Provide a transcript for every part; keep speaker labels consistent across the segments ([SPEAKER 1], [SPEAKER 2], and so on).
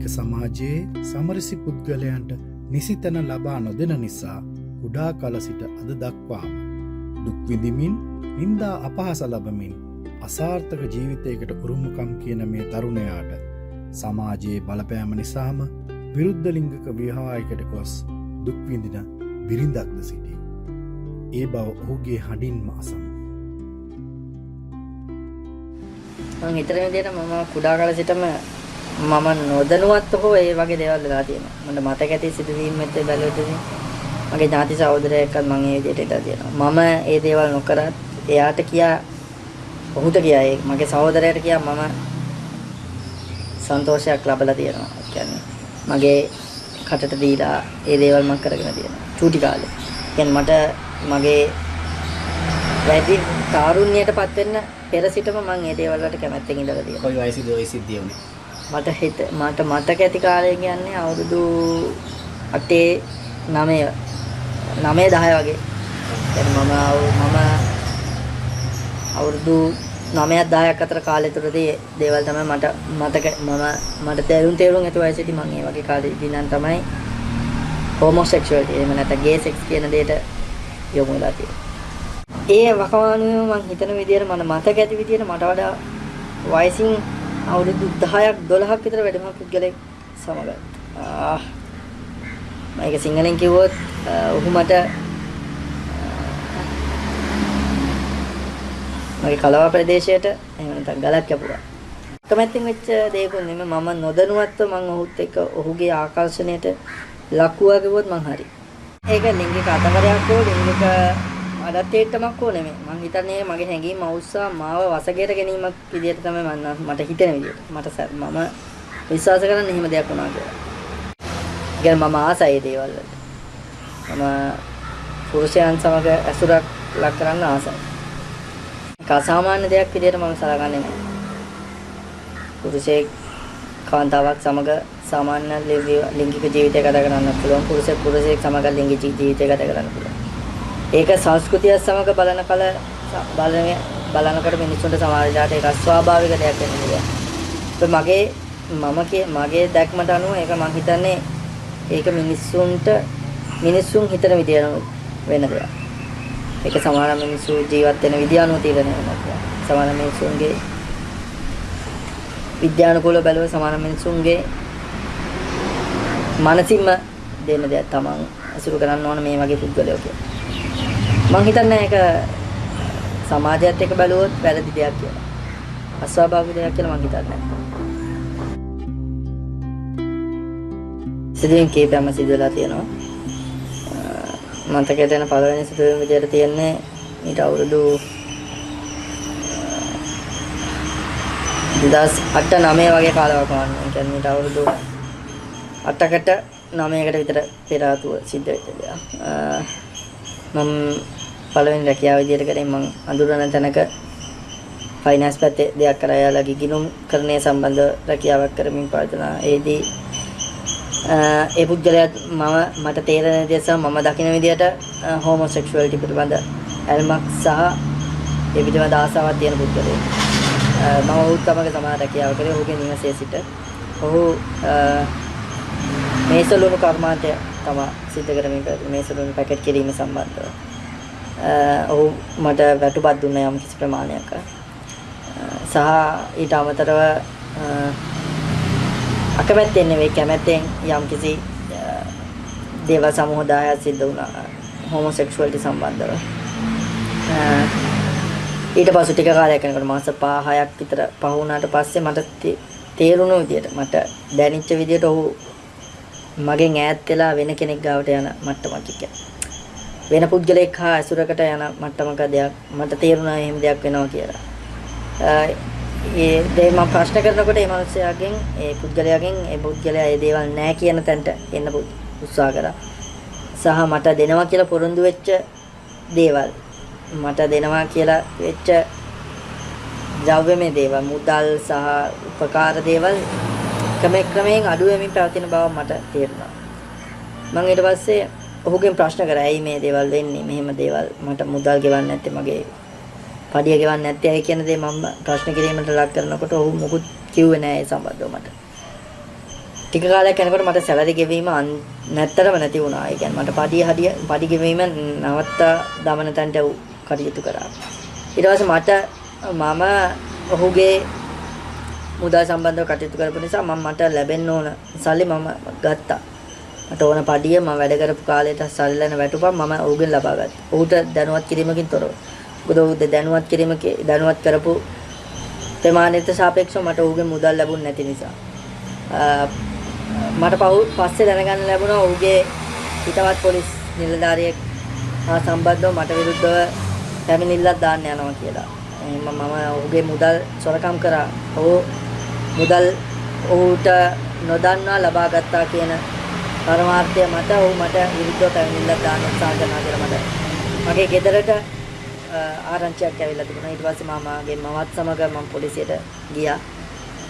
[SPEAKER 1] ලිංගික සමාජයේ සමරිසි පුද්ගලයන්ට නිසි තැන ලබා නොදෙන නිසා කුඩා කල සිට අද දක්වාම දුක් විඳිමින් නින්දා අපහාස ලබමින් අසාර්ථක ජීවිතයකට උරුමකම් කියන මේ තරුණයාට සමාජයේ බලපෑම නිසාම විරුද්ධ ලිංගික විවාහයකට ගොස් දුක් විඳින බිරිඳක්ද සිටී. ඒ බව ඔහුගේ හඬින්ම අසමු.
[SPEAKER 2] මං හිතන විදිහට මම කුඩා කාලේ සිටම මම නොදැනුවත්ව හෝ ඒ වගේ දේවල් වෙලා තියෙනවා. මට මතක ඇති සිදුවීම් එක්ක බැලුවොත් ඉතින් මගේ ඥාති සහෝදරයෙක් එක්කත් මං ඒ විදිහට ඉඳලා තියෙනවා. මම ඒ දේවල් නොකරත් එයාට කියා ඔහුට කියා ඒ මගේ සහෝදරයාට කියා මම සන්තෝෂයක් ලබලා තියෙනවා. ඒ කියන්නේ මගේ කටට දීලා ඒ දේවල් මං කරගෙන තියෙනවා. චූටි කාලේ. ඒ කියන්නේ මට මගේ වැඩි තාරුණ්‍යයටපත් වෙන්න පෙර සිටම මං ඒ දේවල් වලට කැමැත්තෙන් ඉඳලා තියෙනවා.
[SPEAKER 3] කොයි වයසේද ඔය සිද්ධිය වුනේ?
[SPEAKER 2] මට මතක ඇති කාලය කියන්නේ අවුරුදු 8 9 9 10 වගේ. يعني මම අවුරුදු 9ක් 10ක් අතර කාලය තුරදී දේවල් තමයි මට මතක මම මට තේරුම් ඇති වයසේදී මම ඒ වගේ කාලෙදී නම් තමයි හෝමොසෙක්ෂුවලිටි එහෙම නැත්නම් ගේ සෙක්ස් කියන දෙයට යොමු වෙලා තියෙන්නේ. ඒ වකවානුවේම මං හිතන විදියට මට මතක ඇති විදියට මට වඩා වයසින් අවුරුදු 10ක් 12ක් විතර වැඩිම පුද්ගලයෙක් සමග. මම ඒක සිංහලෙන් කිව්වොත් ඔහු මට මගේ කලවා ප්‍රදේශයට එහෙම නැත්නම් ගලක් කැපුවා. අකමැත්තෙන් වෙච්ච දෙයක්වත් නෙමෙයි, මම නොදැනුවත්ව මං ඔහුත් එක්ක ඔහුගේ ආකර්ෂණයට ලක් වුණා කිව්වොත් මං හරි. ඒක ලිංගික අතවරයක් හෝ ලිංගික අදත්තේට්ටමක් හෝ නෙමෙයි. මං හිතන්නේ මගේ හැඟීම් අවුස්සා මාව වසඟයට ගැනීමක් විදියට තමයි මට හිතෙන විදියට. මම විශ්වාස කරන්නේ එහෙම දෙයක් වුණා කියලා. ඒ කියන්නේ මම ආසයි ඒ දේවල් වලට. මම පුරුෂයන් සමග ඇසුරක් ලක් කරන්න ආසයි. ඒක අසාමාන්‍ය දෙයක් විදියට මම සලකන්නේ නැහැ. පුරුෂයෙක් කාන්තාවක් සමග සාමාන්‍ය ලිංගික ජීවිතය ගත කරන්න පුළුවන්. පුරුෂයෙක් පුරුෂයෙක් සමග ලිංගික ජීවිතය ගත කරන්න පුළුවන්. ඒක සංස්කෘතියත් සමග බලන කල බලනකොට මිනිස්සුන්ට සමහර වෙලාවට ඒක අස්වාභාවික දෙයක් වෙන්න පුළුවන්. ඒ මගේ දැක්මට අනුව ඒක මං හිතන්නේ ඒක මිනිස්සුන් හිතන විදිය වෙන දෙයක්. ඒක සමහර මිනිස්සු ජීවත් වෙන විදිය අනුව තීරණය වෙනවා. සමහර මිනිස්සුන්ගේ විද්‍යානුකූලව බැලුව සමහර මිනිස්සුන්ගේ මනසින්ම දෙන දෙයක් තමන් අසුරු කරන්න ඕන මේ වගේ පුද්ගලයෝ කියලා. මං හිතන්නේ ඒක සමාජයත් එක්ක බැලුවොත් වැරදි දෙයක් කියලා. අස්වාභාවික දෙයක් කියලා මං හිතන්නේ නැහැ. සිදුවීම් කීපයක්ම සිදු වෙලා තියෙනවා. මතකයට එන පළවෙනි සිදුවීම විදියට තියෙන්නේ ඊට අවුරුදු 2008 9 වගේ කාලවකවානුවක්. ඒ කියන්නේ ඊට අවුරුදු 8කට 9කට විතර පෙර ආතුව සිද්ධ වෙච්ච දෙයක්. මම පළවෙනි රැකියාව විදියට කරේ මං අඳුරන තැනක ෆයිනෑන්ස් පැත්තේ දෙයක් කරා. එයාලගේ ගිණුම් කරණය සම්බන්ධ රැකියාවක් කරමින් පවතිනවා. ඒදී ඒ පුද්ගලයාත් මට තේරෙන විදියට සහ මම දකින විදියට හෝමොසෙක්ෂුවලිටි පිළිබඳ ඇල්මක් සහ ඒ පිළිබඳ ආසාවක් තියෙන පුද්ගලයෙක්. මම ඔහුත් සමග සමාන රැකියාව කරේ ඔහුගේ නිවසේ සිට. ඔහු මේසලුණු කර්මාන්තය තමා සිද්ධ කරමින් පැවතුනේ. මේසලුණු පැකට් කිරීම සම්බන්ධව. ඔහු මට වැටුපක් දුන්නා යම් කිසි ප්‍රමාණයක්. සහ ඊට අමතරව අකමැත්තෙන් නෙවෙයි කැමැත්තෙන් යම් කිසි දේවල් සමූහ 10ක් සිද්ධ වුණා හෝමොසෙක්ෂුවලිටි සම්බන්ධව. ඊට පසු ටික කාලයක් යනකොට මාස 5-6ක් විතර පහ වුණාට පස්සේ මට තේරුණු විදියට මට දැනෙච්ච විදියට ඔහු මගෙන් ඈත් වෙලා වෙන කෙනෙක් ගාවට යන මට්ටමක් කියන්නේ වෙන පුද්ගලයෙක් හා ඇසුරකට යන මට්ටමක දෙයක් මට තේරුණා එහෙම දෙයක් වෙනවා කියලා. ඒ දේ මම ප්‍රශ්න කරනකොට ඒ මනුස්සයාගෙන් ඒ පුද්ගලයාගෙන් ඒ පුද්ගලයා ඒ දේවල් නෑ කියන තැනට එන්න උත්සාහ කරා. සහ මට දෙනවා කියලා පොරොන්දු වෙච්ච දේවල් මට දෙනවා කියලා වෙච්ච ද්‍රව්‍යමය දේවල් මුදල් සහ උපකාර දේවල් ක්‍රමයෙන් අඩු වෙමින් පැවතින බව මට තේරුණා. මම ඊට පස්සේ ඔහුගෙන් ප්‍රශ්න කරා ඇයි මේ දේවල් වෙන්නේ මෙහෙම දේවල් මට මුදල් ගෙවන්න නැත්තේ මගේ පඩිය ගෙවන්න නැත්තේ ඇයි කියන දේ මම ප්‍රශ්න කිරීමට ලක් කරනකොට ඔහු මොකුත් කිව්වේ නෑ ඒ සම්බන්ධව මට. ටික කාලයක් යනකොට මට සැලරි ගෙවීම නැත්තටම නැති වුණා. ඒ කියන්නේ මට පඩිය හදිය පඩි ගෙවීම නවත්තා දමන තැනට කටයුතු කරා. ඊට පස්සේ මම ඔහුගේ මුදල් සම්බන්ධව කටයුතු කරපු නිසා මට ලැබෙන්න ඕන සල්ලි මම ගත්තා. මට ඕන පඩිය මම වැඩ කරපු කාලයට සල්ලි ලැබෙන වැටුපක් මම ඔහුගෙන් ලබා ගත්තා. ඔහුට දැනුවත් කිරීමකින් තොරව. මොකද ඔහු දැනුවත් කිරීමක දැනුවත් කරපු ප්‍රමාණයට සාපේක්ෂව මට ඔහුගේ මුදල් ලැබුණ නැති නිසා. මට පස්සේ දැනගන්න ලැබුණා ඔහුගේ හිතවත් පොලිස් නිලධාරියෙක් හා සම්බන්ධව මට විරුද්ධව පැමිණිල්ලක් දාන්න යනවා කියලා. එහෙම මම ඔහුගේ මුදල් සොරකම් කරා. ඔහු මුදල් ඔහුට නොදන්වා ලබා ගත්තා කියන පරමාර්ථය මත ඔහු මට විරුද්ධව පැමිණිල්ලක් දාන්න උත්සාහ කරනවා කියලා මට මගේ ගෙදරට ආරංචියක් ඇවිල්ලා තිබුණා. ඊට පස්සේ මම මගේ මවත් සමග මම පොලිසියට ගියා.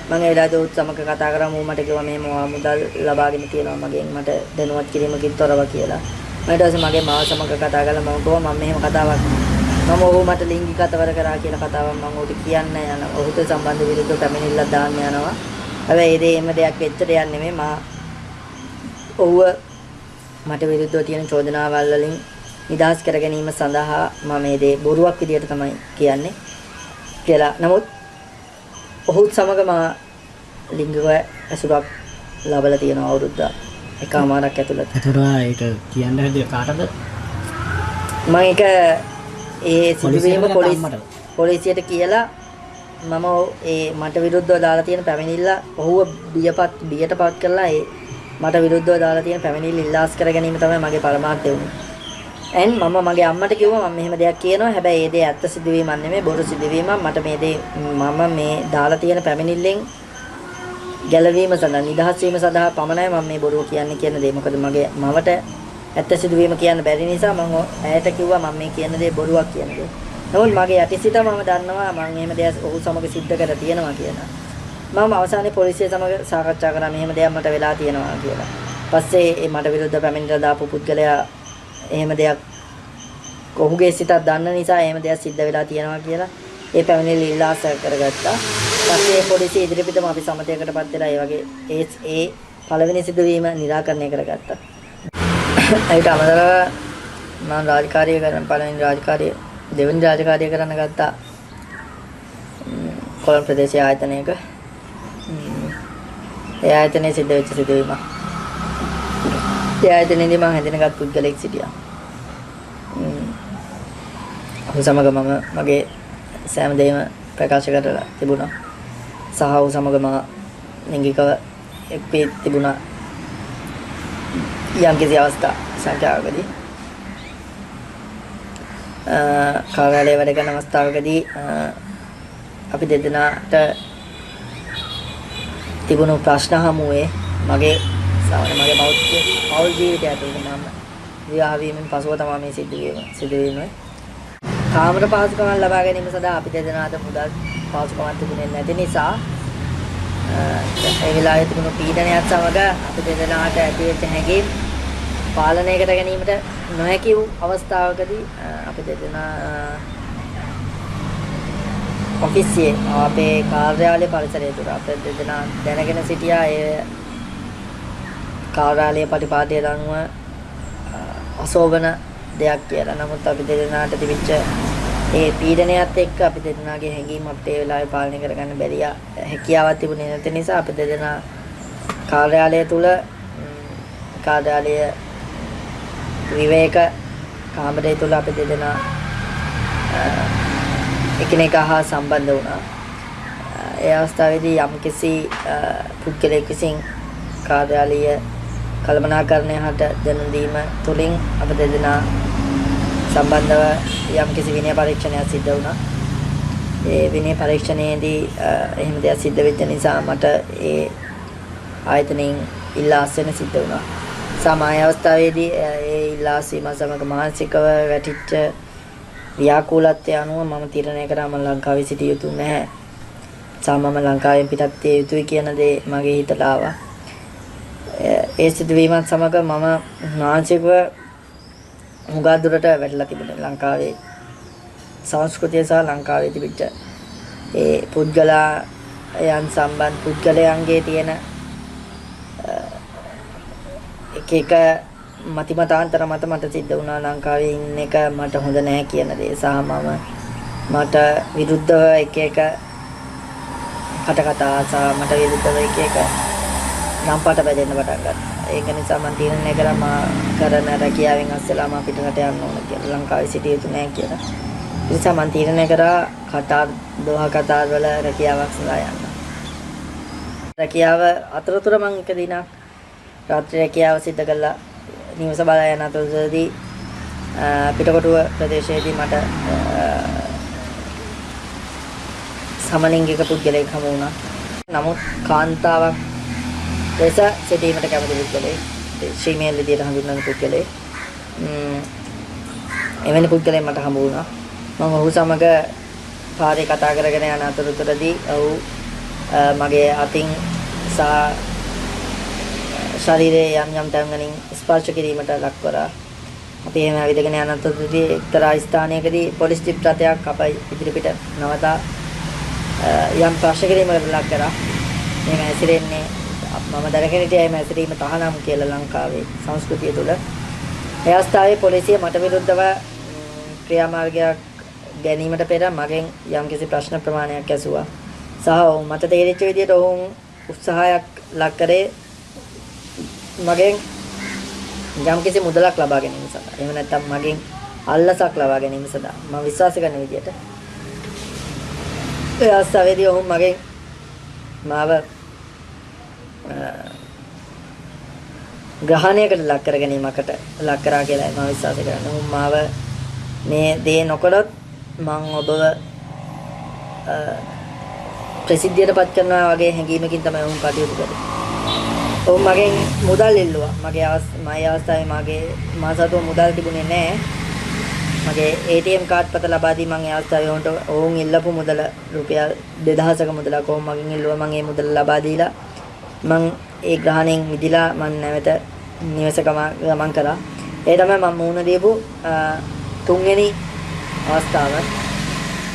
[SPEAKER 2] මම ඒ වෙලාවේදී ඔහුත් සමග කතා කරාම ඌ මට කිව්වා මෙහෙම ඔයා මුදල් ලබාගෙන තියෙනවා මගෙන් මට දැනුවත් කිරීමකින් තොරව කියලා. මම ඊට පස්සේ මගේ මාව සමග කතා කරලා මම කිව්වා මම මෙහෙම කතාවක් මම ඔහු මට ලිංගික අතවර කරා කියලා කතාවක් මම ඔහුට කියන්න යනවා. ඔහුට සම්බන්ධ විරුද්ධව පැමිණිල්ලක් දාන්න යනවා. හැබැයි ඒ දේ එහෙම දෙයක් වෙච්ච දෙයක් නෙමෙයි. මා ඔහුව මට විරුද්ධව තියෙන චෝදනාවල් වලින් නිදහස් කර ගැනීම සඳහා මම මේ දේ බොරුවක් විදියට තමයි කියන්නේ කියලා. නමුත් ඔහුත් සමග මා ලිංගික ඇසුරක් ලබලා තියෙනවා අවුරුද්ද එකමාරක් ඇතුළත.
[SPEAKER 3] එතකොට ඒක කියන්න හැදුවේ කාටද?
[SPEAKER 2] මම ඒක ඒ සිදුවීම පොලිසියට කියලා මම ඒ මට විරුද්ධව දාලා තියෙන පැමිණිල්ල ඔහුව බියටපත් කරලා ඒ මට විරුද්ධව දාලා තියෙන පැමිණිල්ල ඉල්ලාස් කර ගැනීම තමයි මගේ පරමාර්ථය වුනේ. එන් මම මගේ අම්මට කිව්වා මම මෙහෙම දෙයක් කියනවා. හැබැයි ඒ දේ ඇත්ත සිදුවීමක් නෙමෙයි, බොරු සිදුවීමක්. මට මේ දේ මම මේ දාලා තියෙන පැමිණිල්ලෙන් ගැලවීම සඳහා නිදහස් වීම සඳහා පමණයි මම මේ බොරුව කියන්නේ කියන දේ. මොකද මගේ මවට ඇත්ත සිදුවීම කියන්න බැරි නිසා මම ඇයට කිව්වා මම මේ කියන දේ බොරුවක් කියන දේ. නමුත් මගේ යටිසිත මම දන්නවා මම එහෙම දෙයක් ඔහු සමග සිද්ධ කරලා තියෙනවා කියලා. මම අවසානයේ පොලිසිය සමග සාකච්ඡා කරා මෙහෙම දෙයක් මට වෙලා තියෙනවා කියලා. පස්සේ ඒ මට විරුද්ධ පැමිණිල්ල දාපු පුද්ගලයා එහෙම දෙයක් ඔහුගේ සිතක් දන්න නිසා එහෙම දෙයක් සිද්ධ වෙලා තියෙනවා කියලා ඒ පැමිණිල්ල ඉල්ලාස කරගත්තා. පස්සේ ඒ පොලිසිය ඉදිරිපිටම අපි සමතයකටපත් වෙලා ඒ වගේ ඒ ඒ පළවෙනි සිදුවීම නිරාකරණය කරගත්තා. ඒකට අමතරව මම රාජකාරිය කරන පළවෙනි රාජකාරිය දෙවෙනි රාජකාරිය කරන්න ගත්තා කොළඹ ප්‍රදේශයේ ආයතනයක. ඒ ආයතනයේ සිද්ධ වෙච්ච සිදුවීමක්. ඒ ආයතනයේදී මම හැඳිනගත් පුද්ගලෙක් සිටියා. ඔහු සමග මම මගේ සෑම දෙයක්ම ප්‍රකාශ කරලා තිබුණා. සහ ඔහු සමග මා ලිංගිකව එක්වී තිබුණා යම්කිසි අවස්ථා සංඛ්‍යාවකදී. කාර්යාලයේ වැඩ කරන අවස්ථාවකදී අපි දෙදෙනාට තිබුණු ප්‍රශ්න හමුවේ මගේ සාමාන්‍ය මගේ පෞල් ජීවිතය ඇතුළත මම විවාහ වීමෙන් පසුව තමයි මේ සිදුවීම. කාමර පහසුකමක් ලබා ගැනීම සඳහා අපි දෙදෙනාට මුදල් පහසුකමක් තිබුණේ නැති නිසා ඒ වෙලාවේ තිබුණු පීඩනයත් සමග අපි දෙදෙනාට ඇතිවෙච්ච හැඟීම් පාලනය කර ගැනීමට නොහැකි වූ අවස්ථාවකදී අපි දෙදෙනා ඔෆිසියේ අපේ කාර්යාලය පරිසරය තුළ අපේ දෙදෙනා දැනගෙන සිටියා ඒ කාර්යාලයේ පටිපාටිය අනුව අශෝභන දෙයක් කියලා. නමුත් අපි දෙදෙනාට තිබිච්ච ඒ පීඩනයත් එක්ක අපි දෙදෙනාගේ හැඟීම් අපිට ඒ වෙලාවේ පාලනය කරගන්න බැරි හැකියාවක් තිබුණේ නැති නිසා අපි දෙදෙනා කාර්යාලය තුල කාර්යාලය විවේක කාමරය තුල අපි දෙදෙනා එකිනෙකා හා සම්බන්ධ වුණා. ඒ අවස්ථාවේදී යම්කිසි පුද්ගලයෙක් විසින් කාර්යාලීය කළමනාකරණය හට දැනුම් දීම තුළින් අප දෙදෙනා සම්බන්ධව යම්කිසි විනය පරීක්ෂණයක් සිද්ධ වුණා. ඒ විනය පරීක්ෂණයේදී එහෙම දෙයක් සිද්ධ වෙච්ච නිසා මට ඒ ආයතනයෙන් ඉල්ලා අස්වෙන්න සිද්ධ වුණා. සමාය අවස්ථාවේදී ඒ ඉල්ලා අස්වීම සමග මානසිකව වැටිච්ච ව්‍යාකූලත්වය අනුව මම තීරණය කරා මම ලංකාවේ සිටිය යුතු නැහැ. මම ලංකාවෙන් පිටත් විය යුතුයි කියන දේ මගේ හිතට ආවා. ඒ සිදුවීමත් සමග මම මානසිකව හුඟක් දුරට වැටලා තිබුණේ ලංකාවේ සංස්කෘතිය සහ ලංකාවේ තිබිච්ච ඒ පුද්ගලයන් සම්බන්ධ පුද්ගලයන්ගේ තියෙන එක එක මතිමතාන්තර මත මට සිද්ධ වුණා ලංකාවේ ඉන්න එක මට හොඳ නෑ කියන දේ සහ මම මට විරුද්ධව එක එක කටකතා සහ මට විරුද්ධව එක එක රම්පාට බැදෙන්න පටන් ගත්තා. ඒක නිසා මම තීරණය කරා මා කරන රැකියාවෙන් අස්සලා මා පිටරට යන්න ඕන කියලා. ලංකාවේ සිටිය යුතු නෑ කියලා. ඒ නිසා මම තීරණය කරා කතාර් දෝහා කතාර් වල රැකියාවක් සඳහා යන්න. රැකියාව අතරතුර මං එක දිනක් රාත්‍රී රැකියාව සිදු කළා. නිවස බලා යන අතරතුරදී පිටකොටුව ප්‍රදේශයේදී මට සමලිංගික පුද්ගලයෙක් හමු වුණා. නමුත් කාන්තාවක් ලෙස සිටීමට කැමති පුද්ගලයෙක්, ශ්‍රීමේල් විදියට හඳුන්වන පුද්ගලයෙක්. එවැනි පුද්ගලයෙක් මට හමු වුණා. මම ඔහු සමග පාරේ කතා කරගෙන යන අතරතුරදී ඔහු මගේ අතින් සහ ශරීරයේ යම් යම් තැන් වලින් ස්පර්ශ කිරීමට ලක් කරා. අපි එහෙම ඇවිදගෙන යන අතරතුරදී එක්තරා ස්ථානයකදී පොලිස් ජීප් රථයක් අප ඉදිරිපිට නවතා යම් ප්‍රශ්න කිරීමකට ලක් කරා. මෙහෙම හැසිරෙන්නේ මම දැනගෙන හිටියා එහෙම හැසිරීම තහනම් කියලා ලංකාවේ සංස්කෘතිය තුළ. ඒ අවස්ථාවේ පොලිසිය මට විරුද්ධව ක්‍රියාමාර්ගයක් ගැනීමට පෙර මගෙන් යම්කිසි ප්‍රශ්න ප්‍රමාණයක් ඇසුවා. සහ ඔවුන් මට තේරිච්ච විදියට ඔවුන් උත්සාහයක් ලක් කරේ මගෙන් යම්කිසි මුදලක් ලබා ගැනීම සඳහා. එහෙම නැත්නම් මගෙන් අල්ලසක් ලබා ගැනීම සඳහා. මම විශ්වාස කරන විදියට ඒ අවස්ථාවේදී ඔවුන් මගෙන් මාව ග්‍රහණයකට ලක් කර ගැනීමකට ලක් කරා කියලා මම විශ්වාස කරනවා. ඔවුන් මාව මේ දේ නොකළොත් මං ඔබව ප්‍රසිද්ධියට පත් කරනවා වගේ හැඟීමකින් තමයි ඔවුන් කටයුතු කරේ. ඔවුන් මගෙන් මුදල් ඉල්ලුවා. මගේ අවස්ථාවේ මගේ මා සතුව මුදල් තිබුණේ නෑ. මගේ ATM card පත ලබා දී මං ඒ අවස්ථාවේ ඔවුන්ට ඔවුන් ඉල්ලපු මුදල රුපියල් 2000ක මුදලක් ඔවුන් මගෙන් ඉල්ලුවා. මං ඒ මුදල ලබා දීලා මං ඒ ග්‍රහණයෙන් මිදිලා මං නැවත නිවස ගමන් කරා. ඒ තමයි මං මුහුණ දීපු තුන්වෙනි අවස්ථාව.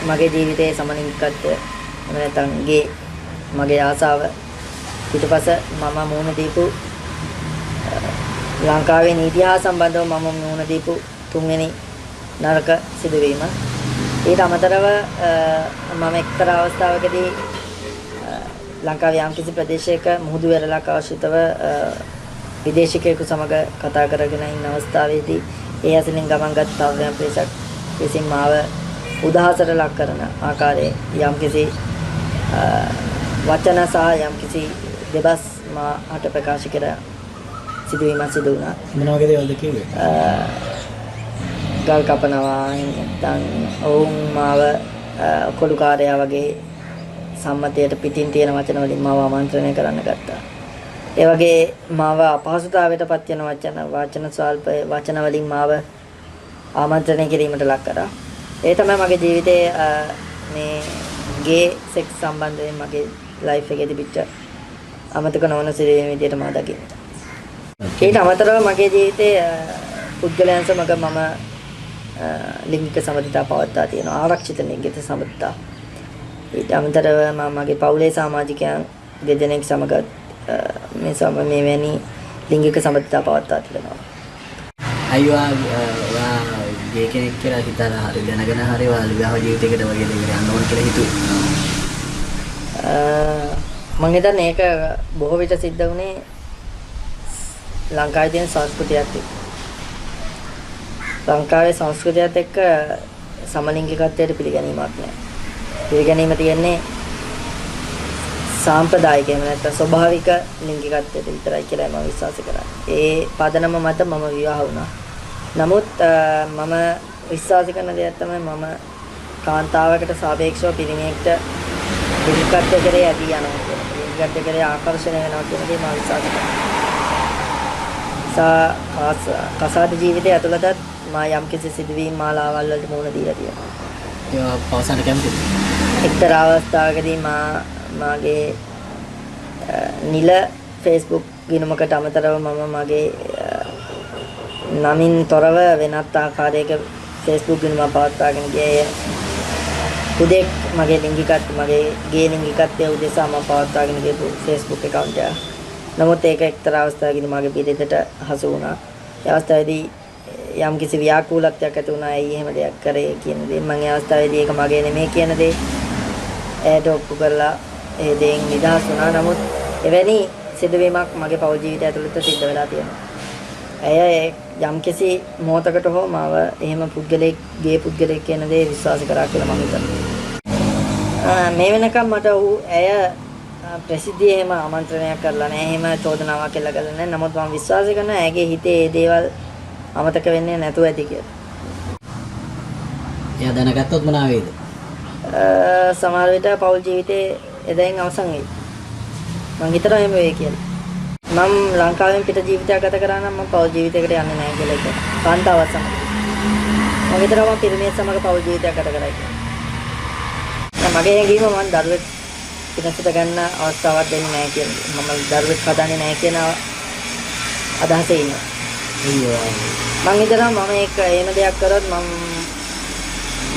[SPEAKER 2] මගේ ජීවිතයේ සමලිංගිකත්වය එහෙම නැත්නම් ගේ මගේ ආසාව පිටුපස මම මුහුණ දීපු ලංකාවේ නීතිය හා සම්බන්ධව මම මුහුණ දීපු තුන්වෙනි නරක සිදුවීම. ඊට අමතරව මම එක්තරා අවස්ථාවකදී ලංකාවේ යම්කිසි ප්‍රදේශයක මුහුදු වෙරළක් ආශ්‍රිතව විදේශිකයෙකු සමග කතා කරගෙන ඉන්න අවස්ථාවේදී ඒ ඇසලින් ගමන් ගත් තව යම් පිරිසක් විසින් මාව උදහසට ලක් කරන ආකාරයේ යම්කිසි වචන සහ යම්කිසි දෙබස් මාට ප්‍රකාශ කර සිදුවීමක් සිදු වුණා.
[SPEAKER 3] මොන වගේ දේවල්ද කිව්වේ?
[SPEAKER 2] ගල් කපනවා, නැත්නම් ඔවුන් මාව කොඩුකාරයා වගේ සම්මතයට පිටින් තියෙන වචන වලින් මාව ආමන්ත්‍රණය කරන්න ගත්තා. ඒ වගේ මාව අපහසුතාවයට පත් වෙන වචන ස්වල්ප වචන වලින් මාව ආමන්ත්‍රණය කිරීමට ලක් කරා. ඒ තමයි මගේ ජීවිතයේ මේ ගේ සෙක්ස් සම්බන්ධයෙන් මගේ ලයිෆ් එකේ තිබිච්ච අමතක නොවන සිදුවීම් විදියට මම දකින්නේ. ඊට අමතරව මගේ ජීවිතයේ පුද්ගලයන් සමග මම ලිංගික සබඳතා පවත්වා තියෙනවා. ආරක්ෂිත ලිංගික සබඳතා. ඊට අමතරව මම මගේ පවුලේ සමාජිකයන් දෙදෙනෙක් සමග මේ වැනි ලිංගික සබඳතා පවත්වා තිබෙනවා.
[SPEAKER 3] අයියා ඔයා ගේ කෙනෙක් කියලා හිතලා හරි දැනගෙන හරි ඔයා විවාහ ජීවිතයකට වගේ දෙයකට යන්න ඕන කියලා හිතුවේ?
[SPEAKER 2] මං හිතන්නේ ඒක බොහෝ විට සිද්ධ වුණේ ලංකාවේ තියෙන සංස්කෘතියත් එක්ක. ලංකාවේ සංස්කෘතියත් එක්ක සමලිංගිකත්වයට පිළිගැනීමක් නෑ. පිළිගැනීම තියෙන්නේ සාම්ප්‍රදායික එහෙම නැත්නම් ස්වභාවික ලිංගිකත්වයට විතරයි කියලා මම විශ්වාස කරන්නේ. ඒ පදනම මත මම විවාහ වුණා. නමුත් මම විශ්වාස කරන දෙයක් තමයි මම කාන්තාවකට සාපේක්ෂව පිරිමියෙක්ට ලිංගිකත්වය කෙරේ ඇදී යනවා කියන එක. ලිංගිකත්වය කෙරේ ආකර්ෂණය වෙනවා කියන දේ මම විශ්වාස කරනවා. කසාද ජීවිතය ඇතුළතත් මා යම්කිසි සිදුවීම් මාලාවල් වලට මුහුණ දීලා තියෙනවා.
[SPEAKER 3] ඒවා පවසන්න කැමතිද?
[SPEAKER 2] එක්තරා අවස්ථාවකදී මා මාගේ නිල Facebook ගිණුමකට අමතරව මම මගේ නමින් තොරව වෙනත් ආකාරයක Facebook ගිණුමක් පවත්වාගෙන ගියා. හුදෙක් මගේ ලිංගිකත්වය, මගේ ගේ ලිංගිකත්වය උදෙසා මම පවත්වාගෙන ගියපු Facebook account එක. නමුත් ඒක එක්තරා අවස්ථාවකදී මගේ බිරිඳට හසු වුණා. ඒ අවස්ථාවේදී යම්කිසි ව්‍යාකූලත්වයක් ඇති වුණා. ඇයි එහෙම දෙයක් කරේ කියන දේ. මම ඒ අවස්ථාවේදී ඒක මගේ නෙමෙයි කියන දේ ඇයට ඔප්පු කරලා ඒ දේෙන් නිදහස් වුණා. නමුත් එවැනි සිදුවීමක් මගේ පෞල් ජීවිතය ඇතුළත සිද්ධ වෙලා තියෙනවා. ඇය යම්කිසි මොහොතකට හෝ මාව එහෙම පුද්ගලයෙක්, ගේ පුද්ගලයෙක් කියන දේ විශ්වාස කරා කියලා මම හිතනවා. මේ වෙනකම් මට ඔහු ඇය ප්‍රසිද්ධියේ එහෙම ආමන්ත්‍රණයක් කරලා නැහැ. එහෙම චෝදනාවක් එල්ල කරලා නැහැ. නමුත් මම විශ්වාස කරනවා ඇයගේ හිතේ ඒ දේවල් අමතක වෙන්නේ නැතුව ඇති කියලා.
[SPEAKER 3] එයා දැනගත්තොත් මොනවා වෙයිද?
[SPEAKER 2] සමහර විට පෞල් ජීවිතේ එදෙන් අවසන් වෙයි. මං හිතනවා එහෙම වෙයි කියලා. මං ලංකාවෙන් පිට ජීවිතයක් ගත කරා නම් මං පෞල් ජීවිතයකට යන්නේ නැහැ කියලා හිතනවා. කාන්තාවත් සමග. මං හිතනවා මං පිරිමියෙක් සමග පෞල් ජීවිතයක් ගත කරයි කියලා. දැන් මගේ හැඟීම මං දරුවෙක් පිටසට ගන්න අවස්ථාවක් දෙන්නේ නැහැ කියන. මම දරුවෙක් හදන්නේ නැහැ කියන අදහසේ ඉන්නවා. මං හිතනවා මම ඒක එහෙම දෙයක් කරොත් මං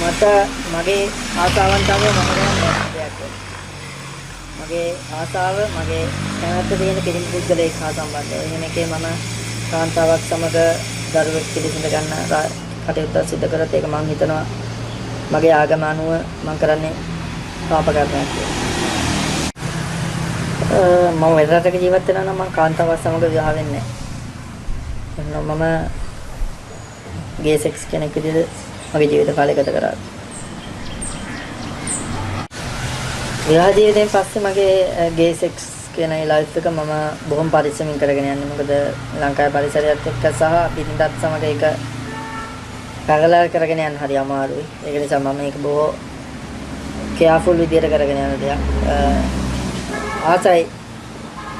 [SPEAKER 2] මට මගේ ආසාවන් තමයි මම කරන්නේ දෙයක් වෙන්නේ. මගේ ආසාව මගේ කැමැත්ත තියෙන පිරිමි පුද්ගලයෙක් හා සම්බන්ධව. එහෙම එකේ මම කාන්තාවක් සමග දරුවෙක් පිළිසිඳ ගන්න කටයුත්තක් සිදු කරොත් ඒක මං හිතනවා මගේ ආගම අනුව මං කරන්නේ පාප කර්මයක් කියලා. මම වෙන රටක ජීවත් වෙනවා නම් මං කාන්තාවක් සමග විවාහ වෙන්නේ නැහැ. මම ගේ සෙක්ස් කෙනෙක් විදිහට මගේ ජීවිත කාලය ගත කරා. විවාහ ජීවිතයෙන් පස්සේ මගේ ගේ සෙක්ස් කියන ඒ ලයිෆ් එක මම බොහොම පරිස්සමින් කරගෙන යන්නේ. මොකද ලංකාවේ පරිසරයත් එක්ක සහ බිරිඳත් සමග ඒක පැරලල් කරගෙන යන්න හරි අමාරුයි. ඒක නිසා මම ඒක බොහෝ කෙයාෆුල් විදියට කරගෙන යන දෙයක්. ආසයි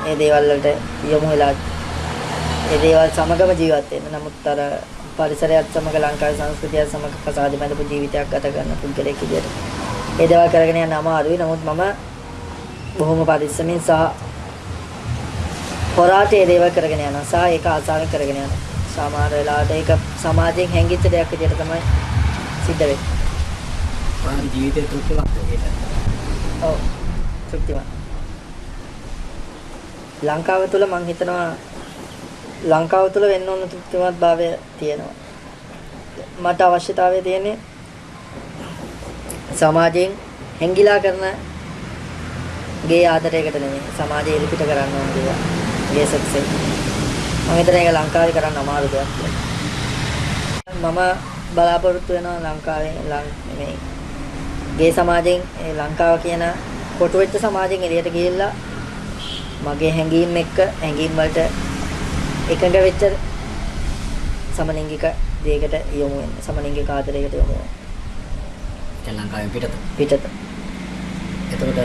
[SPEAKER 2] මේ දේවල් වලට යොමු වෙලා ඒ දේවල් සමගම ජීවත් වෙන්න. නමුත් අර පරිසරයත් සමග ලංකාවේ සංස්කෘතියත් සමග කසාද බැඳපු ජීවිතයක් ගත කරන පුද්ගලයෙක් විදියට ඒ දේවල් කරගෙන යන්න අමාරුයි. නමුත් මම බොහොම පරිස්සමින් සහ හොරාට ඒ දේවල් කරගෙන යනවා සහ ඒක ආසාවෙන් කරගෙන යනවා. සමහර වෙලාවට ඒක සමාජයෙන් හැංගිච්ච දෙයක් විදියට තමයි සිද්ධ වෙන්නේ.
[SPEAKER 3] ඔයාගේ ජීවිතේ තෘප්තිමත්ද ඒක?
[SPEAKER 2] ඔව්, තෘප්තිමත්. ලංකාව තුළ මං හිතනවා ලංකාව තුළ වෙන්න ඕන තෘප්තිමත් භාවය තියෙනවා. මට අවශ්‍යතාවය තියෙන්නේ සමාජයෙන් හැංගිලා කරන ගේ ආදරයකට නෙමෙයි, සමාජයේ එලිපිට කරන්න ඕන දේවල්. ගේ සෙක්ස් එක. මං හිතනවා ඒක ලංකාවේ කරන්න අමාරු දෙයක් කියලා. මම බලාපොරොත්තු වෙනවා ලංකාවේ මේ ගේ සමාජයෙන් ඒ ලංකාව කියන කොටු වෙච්ච සමාජයෙන් එළියට ගිහිල්ලා මගේ හැඟීම් එක්ක හැඟීම් වලට එකඟ වෙච්ච සමලිංගික දෙයකට යොමු වෙන්න, සමලිංගික ආදරයකට යොමු වෙන්න.
[SPEAKER 3] දැන් ලංකාවෙන් පිටත.
[SPEAKER 2] පිටත.
[SPEAKER 3] එතකොට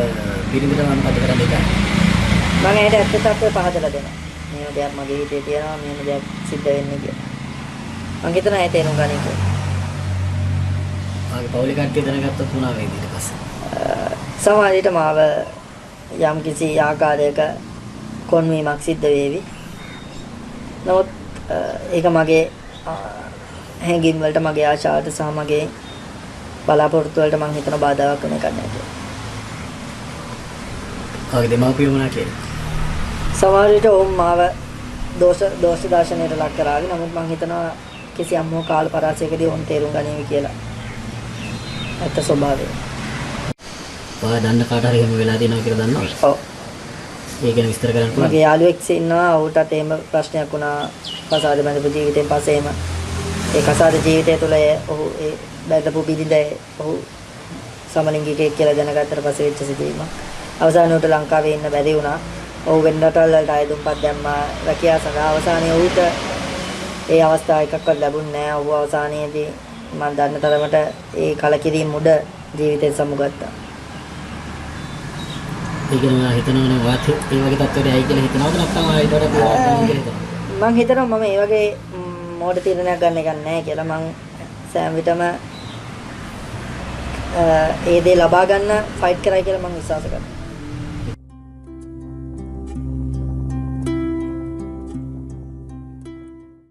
[SPEAKER 3] බිරිඳට මම මොකද කරන්න හිතන්නේ?
[SPEAKER 2] මම ඇයට ඇත්ත තත්ත්වය පහදලා දෙනවා. මෙහෙම දෙයක් මගේ හිතේ තියෙනවා, මෙහෙම දෙයක් සිද්ධ වෙන්නේ කියලා. මං හිතනවා ඇය තේරුම් ගනී කියලා.
[SPEAKER 3] ඔයාගේ පවුලේ කට්ටිය දැනගත්තොත් මොනවා වෙයිද ඊට පස්සේ?
[SPEAKER 2] සමහර විට මාව යම්කිසි ආකාරයක කොන්වීමක් සිද්ධ වේවි. නමුත් ඒක මගේ හැඟීම් වලට, මගේ ආශාවට සහ මගේ බලාපොරොත්තු වලට මං හිතන බාධාවක් වෙන එකක් නෑ කියලා.
[SPEAKER 3] ඔයාගේ දෙමව්පියෝ මොනවා කියන්නේ?
[SPEAKER 2] සමහර විට ඔවුන් මාව දෝෂ දර්ශනයට ලක් කරાવી. නමුත් මං හිතනවා කිසියම් හෝ කාල පරාසයකදී ඔවුන් තේරුම් ගනීවි කියලා. ඇත්ත ස්වභාවය.
[SPEAKER 3] ඔයා දන්න කාට හරි එහෙම වෙලා තියෙනවා කියලා දන්නවද?
[SPEAKER 2] ඔව්.
[SPEAKER 3] ඒ ගැන විස්තර කරන්න පුළුවන්ද?
[SPEAKER 2] මගේ යාළුවෙක් ඉන්නවා. ඔහුටත් එහෙම ප්‍රශ්නයක් වුණා කසාද බැඳපු ජීවිතෙන් පස්සේ එහෙම. ඒ කසාද ජීවිතය තුළ ඔහු ඒ බැඳපු බිරිඳ ඔහු සමලිංගිකයෙක් කියලා දැනගත්තට පස්සේ වෙච්ච සිදුවීමක්. අවසානයේ ඔහුට ලංකාවේ ඉන්න බැරි වුණා. ඔහු වෙන රටවල් වලට අයදුම්පත් දැම්මා රැකියාව සඳහා. අවසානයේ ඔහුට ඒ අවස්ථාව එකක්වත් ලැබුණේ නෑ. ඔහු අවසානයේදී මම දන්න තරමට ඒ කලකිරීම මුඩ ජීවිතෙන් සමුගත්තා.
[SPEAKER 3] ඒ කියන්නේ ඔයා හිතනවනේ ඔයාත් ඒ වගේ තත්ත්වයකට යයි කියලා හිතනවද නැත්නම් ඔයා ඊට වඩා තීරණයක් ගන්න කියලා හිතනවද?
[SPEAKER 2] මං හිතනවා මම ඒ වගේ මෝඩ තීරණයක් ගන්න එකක් නෑ කියලා. මං සෑම විටම ඒ දේ ලබා ගන්න ෆයිට් කරයි කියලා මං විශ්වාස කරනවා.